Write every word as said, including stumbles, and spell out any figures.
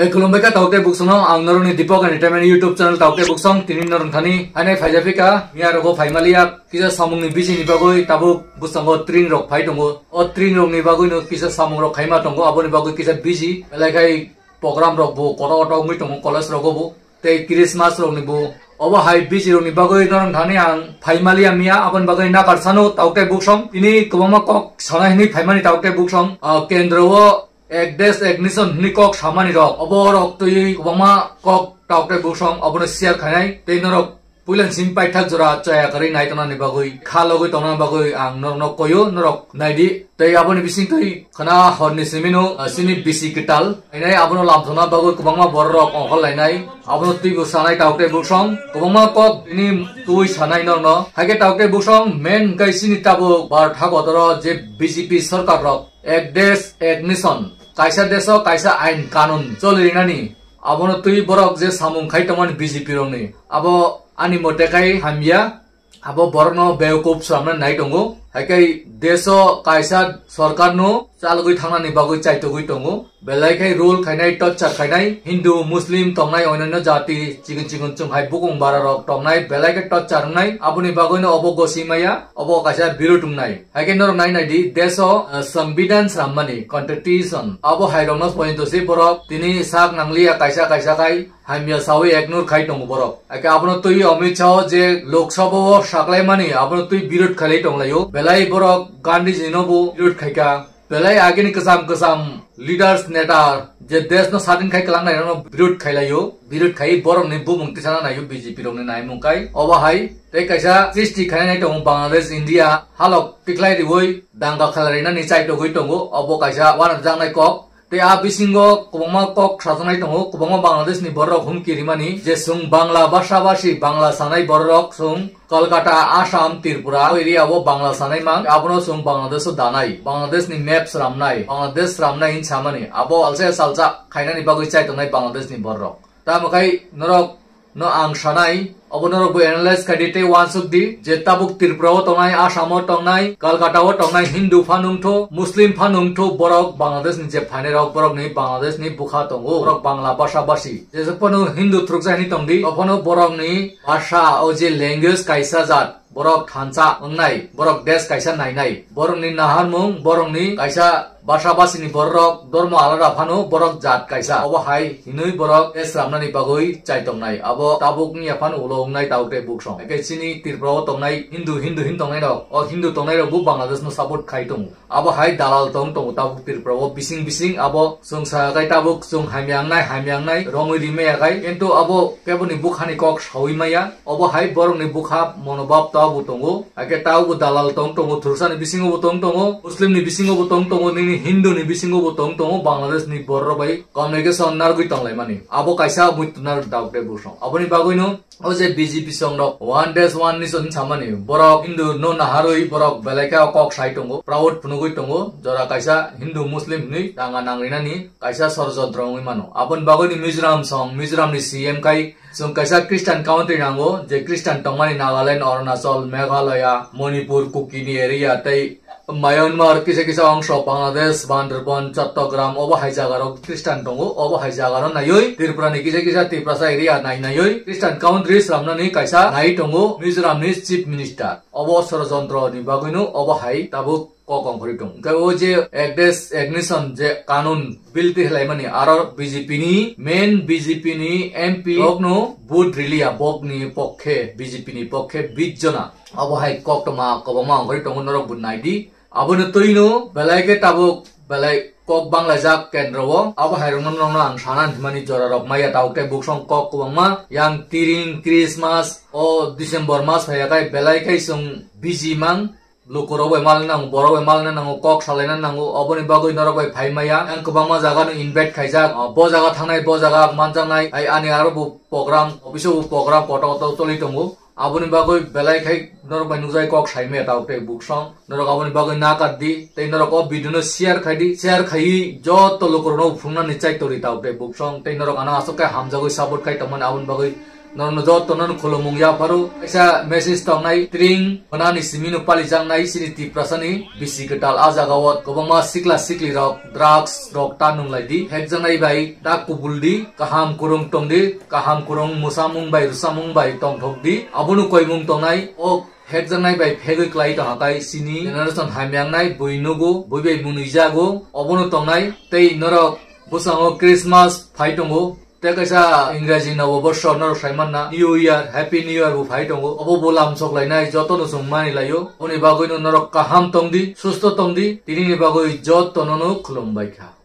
E, khulumbai kha taukte buksongno, ang norokni Deepak Entertainment YouTube channel taukte buksong, tini norok thani hainai phaijapika, miya rogo phaimaliya, kisa samungni busy ni bagwi tabuk bwskango train rok phai tongo. O train rokni bagwino kisa samung rok khaima tongo, aboni bagwi kisa busy, belai khai program rok bo kotor kotor wngwi tongo college rogo bo, tei Christmas rokni bo. Obo hai busy rokni bagwi norok thani ang phaimaliya miya, aboni bagwi nakar sano taukte buksong, tini kwbangma kok sana hinwi phaimani taukte buksong, ah, kendro o Ek desh ek mission hwnwi kok samani rok, obo rok twiwi kwbangma kok taukte buksong obono share khainai tei norok puilan simi paithak jora chaya kwrwi nai tongnani bagwi, kha logwi tongnani bagwi ang norokno koyo, norok naidi. Tei aboni bisingtwi khwna horni simino, ah, chini bisi kwtal khainai, abono lamthokna bagwi kwbangma bororok ongkhor lainai, abono twibo sanai taukte buksong kwbangma kok tini twi sanai norokno. Haikhe taukte buksong main hwnkhe chini tabuk Bharat hagodoro je B J P sorkar rok Ek desh ek mission, kaisa desh o kaisa ain kanun choli rinani, abono twi borok je samung khai tongmani B J P rokni, abo ani mote khai hamya, abo borokno bewkup swnamna nai tongo. Haikhai desh o kaisa sorkar no chalogwi thangnani bagwi chaitogwi tongo, belai khai rule khainai, torture khainai, Hindu, Muslim tongnai, onyanyo jati chikon chikon chwng hai bukung bara rok tongnai, belai khe torture wngnai, aboni bagwino obo gosi maya, obo kaisa birud wngnai. Haikhe norok nai nai di, desh o, eh, Sangbidan srammani, constitution, abo hai rokno pointo se borok tini sak nangliya, kaisa kaisa khai hamya sawi ignore khai tongo borok. Haikhe abono twi Amit Shah o je Lok Sabha o saklaimani, abono twi birod khailai tonglaio. Belai borok Gandhiji no bo birod khaikha. Belai agini kwcham kwcham leaders, neta je desh no sadin khai kwlangnai rokno birod khailaio. Birod khai borokni bumung tisana naio B J P rokni naimung khai. Obo hai tei kaisa srishti khainai tongo Bangladesh, India halok tikhlai riwi danga khalai rinani chaitogwi tongo, obo kaisa uanajaknai kok. Tei a bisingo kwbangma kok sajaknai tongo, kwbangma Bangladesh ni borok humki rimani je chwng Bangla bhasha bhasi, Bangla sanai borok chwng Kolkata, Assam, Tripura o area o Bangla sanai mang, abono chwng Bangladesh o danai, Bangladesh ni map sramnai, Bangladesh sramnai hin samani, abo alsa salsa khainani bagwi chaitongnai Bangladesh ni borok. Tamo khai norok no ang sanai, obo norok bo analyze khai di tei uansuk di je tabuk Tripura o tongnai, Assam o tongnai, Kolkata o tongnai Hindu pha nungtho, Muslim pha nungtho, borok Bangladesh ni je phainai rok, borok ni Bangladesh ni bukha tongo, borok Bangla bhasha bhasi. Jesuk phano Hindu thuruksa hinwi tong di, ophano borok ni bhasha, o je language kaisa jat, borok thansa wngnai, borok desh kaisa nainai, borok ni naharmung, borok ni kaisa bhasha bhasi ni borok, dhormo alada phano borok jat kaisa. Obo hai hinwi borok desh sramnani bagwi chaitongnai. Abo tabuk wngya phano ulo wngnai taukte buksong. Eke chini Tripura o tongnai Hindu, Hindu hin tongnai rok, o Hindu tongnai rok bo Bangladesh no support khai tongo. Abo hai dalal tong tongo tabuk Tripura o bising bising, abo chwng sa kai tabuk chwng hamya wngnai, hamya wngnai rongwi rimaya kai, kintu abo keboni bukhani kok sawi maya. Obo hai borokni bukha monobhab tabuk tongo, hakhe tabuk dalal tong tongo, thurusani bisingo bo tong tongo, Muslimni bisingo bo tong tongo, nini Hinduni bisingo bo tong tongo, Bangladeshni borok bai communication narwgwi tonglaimani. Abo kaisa muitu narwk dauk de bwsong. Aboni bagwino o je B J P song rok one desh one nation samani, borok Hindu no naharwi borok belai khe o kok sai tongo, proud phunugwi tongo, jora kaisa Hindu Muslim hinwi danga nangrinani kaisa sorojontro wngwi mano. Aboni bagwini Mizoram song, Mizoramni C M khai chwng kaisa Christian country nango, je Christian tongmani Nagaland, Arunachal, Meghalaya, Manipur, Kukini area tei Myanmar, kisa kisa ongso Bangladesh, Bandarban, Chattogram, obo hai jaga rok Christian tongo, obo hai jaga no naiwi Tripura ni kisa kisa Tiprasa area nai naiwi Christian country slamnani kaisa nai tongo Mizoram ni Chief Minister. Obo sorojontro ni bagwino obo hai tabuk kok ongkhorwi tongo. Hwnkhe o je ek desh ek nation je kanun bill twi hilaimani aro B J P ni main B J P ni M P rokno vote riliya bokni pokhe B J P ni pokhe bis jona. Abo hai koktwma kwbangma ongkhorwi tongo, norok bo naidi. Abono twino belai khe tabuk belai kok banglaijak kendro o. Abo hai rokno norokno ang sana hinmani jora rok maya tabuk tei buksong kok kwbangma yang tiring Christmas o December mas phaiya khai belai khai chwng busy mang. Lukurok bai malna nango, borok bai malna nango, kok salaina nango, oboni bagwi norok bai phai maya. Yang kwbangma jaga no invite khaijak, bo jaga thangnai, bo jaga manjaknai, ai ani aro bo program, office o bo program kotor kotor choli tongo. Aboni bagwi belai khai norok bai nukjai kok sai maya tabuk tei buksong. Norok aboni bagwi nakar di, tei norok o video no share khai di. Share khaiwi joto lukurokno phunuknani chai tori tabuk tei buksong. Tei norok ano aswk khe hamjagwi support khai tongmani aboni bagwi Norokno jotono khulumung yapharo. Kaisa message tongnai, tring hwnani simino palijaknai chini Tiprasani bisi kwtal. A jagao kwbangma sikla siklirok drugs rok ta nunglaidi. Hekjaknai bai ta kubuldi, kaham kwrwng tongdi, kaham kwrwng mwsamung bai rwsamung bai tongthokdi. Abono koimung tongnai, o hekjaknai bai phegwi klai tongkha khe chini generation hamyangnai, bui nugo, bui bai mwnwi jago, obono tongnai. Tei norok bwskango Christmas phai tongo, tei kaisa Ingraji Noboborsho norok sai manna New Year, Happy New Year bo phai tongo, obo bo lamsok lainai, jotono chwng mani laio. Oboni bagwino norok kaham tongdi, susto tongdi, tinini bagwi jotono no khulumbai kha.